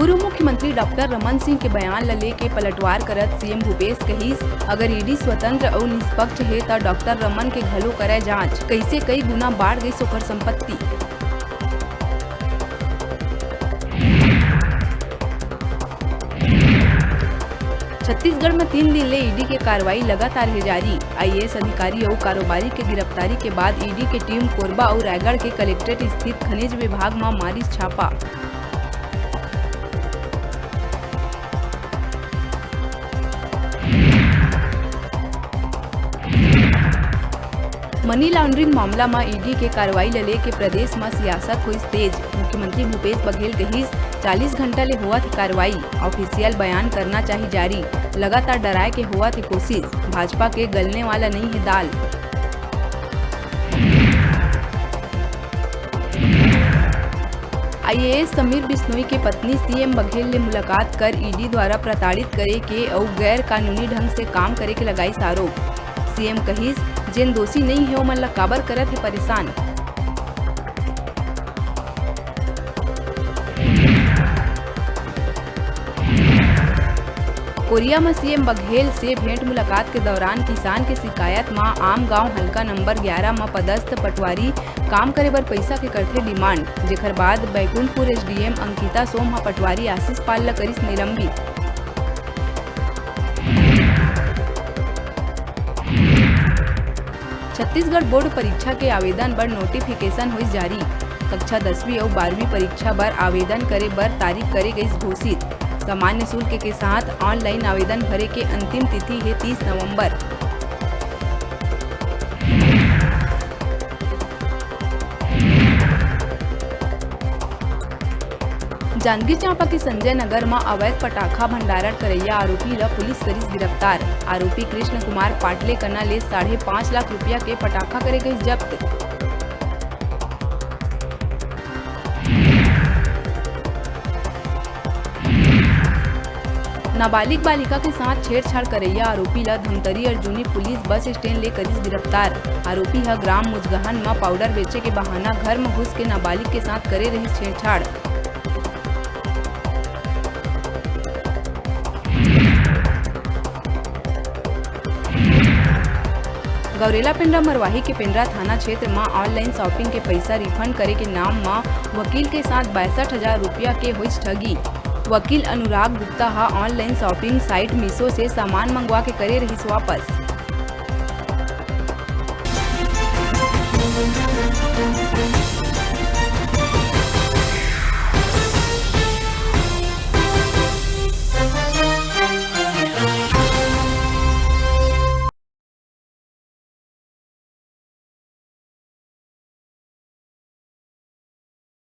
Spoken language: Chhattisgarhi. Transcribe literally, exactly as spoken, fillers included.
पूर्व मुख्यमंत्री डॉक्टर रमन सिंह के बयान ल लेके पलटवार करत सीएम भूपेश कहिस, अगर ईडी स्वतंत्र अउ निष्पक्ष हे, त डॉक्टर रमन के घलो करय जांच, कइसे कई गुना बाढ़ गइस ओकर संपत्ति। छत्तीसगढ़ म तीन दिन ले ईडी के कार्रवाई लगातार हे जारी। आईएएस अधिकारी अउ कारोबारी के गिरफ्तारी के बाद ईडी के टीम कोरबा अउ रायगढ़ के कलेक्ट्रेट स्थित खनिज विभाग म मारिस छापा। मनी लॉन्ड्रिंग मामला म ईडी के कार्रवाई ल लेके प्रदेश म सियासत होइस तेज। मुख्यमंत्री भूपेश बघेल कहिस, चालीस घंटा ले होवत हे कार्रवाई, ऑफिशियल बयान करना चाही जारी, लगातार डराए के होवत हे कोशिश, भाजपा के गलने वाला नइ हे दाल। आईएएस समीर बिश्नोई के पत्नी सीएम बघेल ले मुलाकात कर ईडी द्वारा प्रताड़ित करे के अउ गैर कानूनी ढंग से काम करे के लगाइस आरोप। सीएम कहिस, जेन दोषी नइ हे, ओमन ला काबर करत हे परेशान। कोरिया म सीएम बघेल से भेंट मुलाकात के दौरान किसान के शिकायत म आम गांव हल्का नंबर ग्यारह म पदस्थ पटवारी काम करे बर पइसा के करथे डिमांड, जेखर बाद बैकुंठपुर एसडीएम अंकिता सोम ह पटवारी आशीष पाल ल करिस निलंबित। छत्तीसगढ़ बोर्ड परीक्षा के आवेदन बर नोटिफिकेशन होइस जारी। कक्षा दसवीं अउ बारहवीं परीक्षा बर आवेदन करे बर तारीख करे गइस घोषित। सामान्य शुल्क के साथ ऑनलाइन आवेदन भरे के अंतिम तिथि हे तीस नवंबर। जांजगीर चांपा के संजय नगर म अवैध पटाखा भंडारण करइया आरोपी ल पुलिस करिस गिरफ्तार। आरोपी कृष्ण कुमार पाटले कना ले साढ़े पाँच लाख रुपया के पटाखा करे गइस जब्त। नाबालिग बालिका के साथ छेड़छाड़ करइया आरोपी ल Dhamtari Arjuni police bus stand ले करिस गिरफ्तार। आरोपी ह ग्राम मुजगहन म पाउडर बेचे के बहाना घर म घुस के नाबालिग के साथ करे रहिस छेड़छाड़। गौरेला पेंड्रा मरवाही के पेंड्रा थाना क्षेत्र म ऑनलाइन शॉपिंग के पइसा रिफंड करे के नाम म वकील के साथ बासठ हजार रुपया के होइस ठगी। वकील अनुराग गुप्ता ह ऑनलाइन शॉपिंग साइट मीशो से सामान मंगवा के करे रहिस वापस।